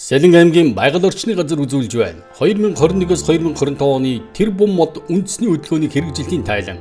Сэлэнг аймгийн байгаль орчны газар үзүүлж байна. 2021-өөс 2025 оны тэрбум мод үндэсний хөдөлгөөний хэрэгжилтийн тайлан.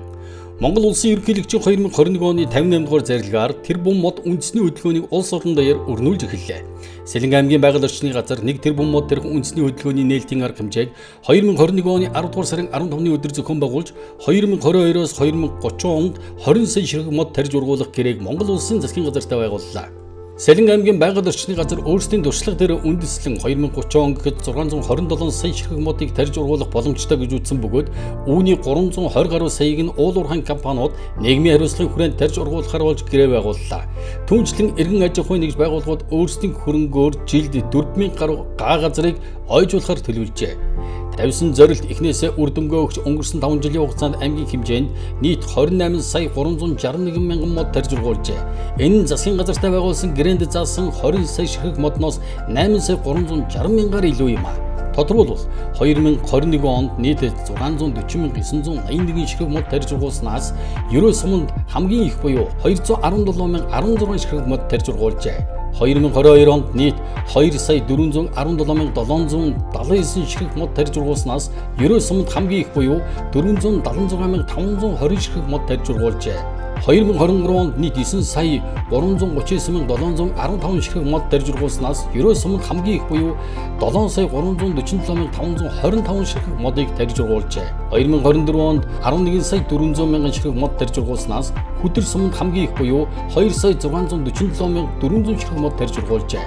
Монгол улсын ерөнхийлөгчийн 2021 оны 58 дугаар зарилгаар тэрбум мод үндэсний хөдөлгөөнийг улс орон даяар өрнүүлж эхэллээ. Сэлэнг аймгийн байгаль орчны газар 1 тэрбум мод тэрх үндэсний хөдөлгөөний нээлтийн арга хэмжээг 2021 оны 10 дугаар сарын 15-ны өдөр зохион байгуулж 2022-оос 2030 онд 20 сая ширхэг мод тарьж ургуулах гэрээг Монгол улсын засгийн газартай байгууллаа. Сэлэнг аймгийн байгаль орчны газар өөрсдийн туршлага дээр үндэслэн 2030 он гэхэд 627 сая ширхэг модыг тарьж ургуулах боломжтой гэж үзсэн бөгөөд үүний 320 гаруй саяыг нь уул уурхайн компаниуд нийгмийн хариуцлагын хүрээнд тарьж ургуулахар болж гэрээ байгууллаа. Түүнчлэн эргэн аж ахуйн нэгж байгууллагууд өөрсдийн хөрөнгөөр жилд 4000 гаруй гаа газрыг ойжуулахар төлөвлөжээ. Тавьсан зорилт эхнээсээ үр дүнгээ өгч өнгөрсөн 5 жилийн хугацаанд аймгийн хэмжээнд нийт 28 сая 361 мянган мод тарьж ургуулжээ. Энэ нь засгийн газартай байгуулсан гэрээнд заасан 20 сая ширхэг модноос 8 сая 360 мянгаар илүү юм а. Тодорхойлбол 2021 онд нийт 640,981 ширхэг мод тарьж ургуулснаас Ерөөл суманд хамгийн их буюу 217,016 ширхэг мод тарьж ургуулжээ. 2022 онд нийт 2 сая 417,779 ширхэг мод тарьж ургуулснаас Ерөөл суманд хамгийн их буюу 476,520 ширхэг мод тарьж ургуулжээ. 2023 онд нийт 9 сая 339,715 ширхэг мод тарьж ургуулснаас Ерөөл суманд хамгийн их буюу 7 сая 347,525 ширхэг модыг тарьж ургуулжээ. 2024 онд 11 сая 400 мянган ширхэг мод тарьж ургуулснаас Хүдэр суманд хамгийн их буюу 2 сая 647,400 ширхэг мод тарьж ургуулжээ.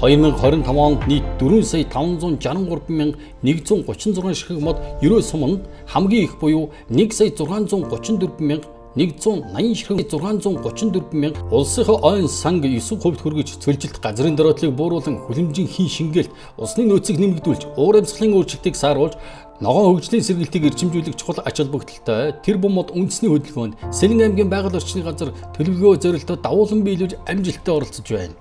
2025 онд нийт 4 сая 563,136 ширхэг мод Ерөөл суманд хамгийн их буюу 1 сая 634,180 ширхэг 634 мянга улсынхаа ойн санг 9% хүргэж цөлжилт газрын дороотлыг бууруулан хүлэмжийн хийн шингээлт усны нөөцийг нэмэгдүүлж уур амьсгалын өөрчлөлтийг сааруулж ногоон хөгжлийн сэргийлтийг эрчимжүүлэх чухал ач холбогдолтой тэрбум мод үндэсний хөдөлгөөнд Сэлэнг аймгийн байгаль орчны газар төлөвлөгөө зорилтоо давуулан биелүүлж амжилттай оролцож байна.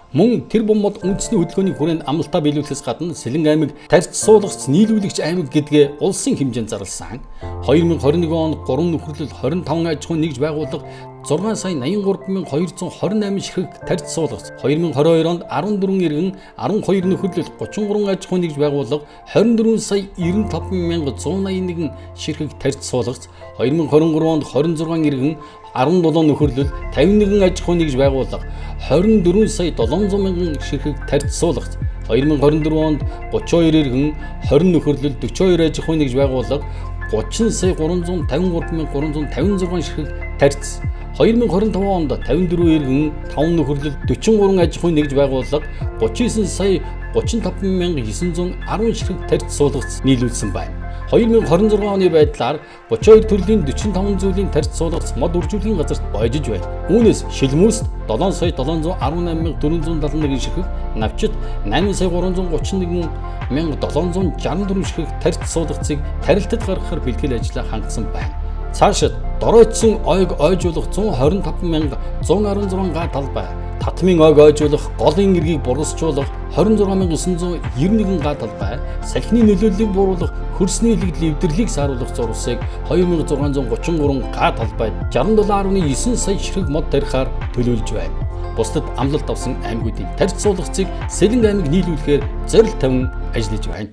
Мөн тэрбум мод үндэсний хөдөлгөөний хүрээнд амлалтаа биелүүлэхээс гадна Сэлэнг аймаг тарьц суулгац нийлүүлэгч аймаг гэдгээ улсын хэмжээнд зарласан. 2021 онд 3 нөхөрлөл 25 аж ахуйн нэгж байгууллага 6 сая 83,228 ширхэг тарьц суулгац. 2022 онд 14 иргэн 12 нөхөрлөл 33 аж ахуйн нэгж байгууллага 24 сая 95,181 ширхэг тарьц суулгац. 2023 онд 26 иргэн 17 нөхөрлөл 51 аж ахуйн нэгж байгууллага 24 сая 700 мянган ширхэг тарьц суулгац. 2024 онд 32 иргэн 20 нөхөрлөл 42 аж ахуйн нэгж байгууллага 30 сая 353,356 ширхэг тарьц. 2025 онд 54 иргэн 5 нөхөрлөл 43 аж ахуйн нэгж байгууллага 39 сая 35,910 ширхэг тарьц суулгац нийлүүлсэн байна. 2026 оны байдлаар 32 төрлийн 45 зүйлийн тарьц суулгац мод үржүүлгийн газарт бойжиж байна. Үүнээс шилмүүст 7 сая 718,471 ширхэг, навчит 8 сая 331,764 ширхэг тарьц суулгацыг тарилтад гаргахаар бэлтгэл ажлаа хангасан байна. Цаашид доройдсон ойг ойжуулах 125,116 га талбай, татмын ойг ойжуулах, голын эргийг бургасчуулах 26,991 га талбай, салхины нөлөөллийг бууруулах, хөрсний илэгдэл эвдэрлийг сааруулах зурвасыг 2,633 га талбайд 67.9 сая ширхэг мод тарихаар төлөвлөж байна. Бусдад амлалт авсан аймагуудын тарьц суулгацыг Сэлэнг аймаг нийлүүлэхээр зорилт тавин ажиллаж байна.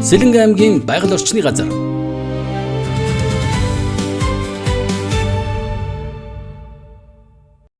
Сэлэнг аймгийн байгаль орчны газар